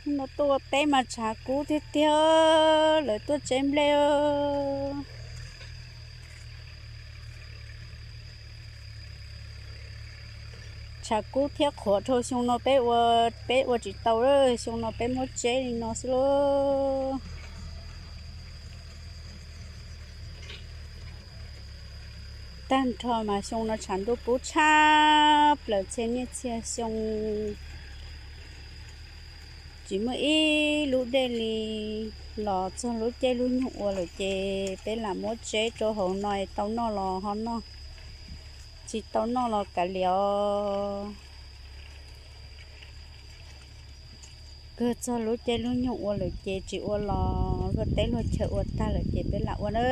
No tuaj ua teb mas tshav kub tiag tiag, lawv tuaj tseb nplej. Tshav kub thiab qhuav dhau xyoo no peb ua, peb ua tsis tau, xyoo no peb muab tseb li no xwb lauj. Tag nrho mas xyoo no tshav ntuj kub tshaj plaws txhia niaj txhia xyoo. Tsis muaj ib lub dej li, los txog lub caij lub nyoog ua lawm ces peb lam muab tseb rau hauv no es tau noj los ho noj, tsis tau noj los kav liam os. Kawg txog lub caij lub nyoog ua lawm ces tsis ua los luag teb luag chaw ua tag lawm ces peb lam ua na.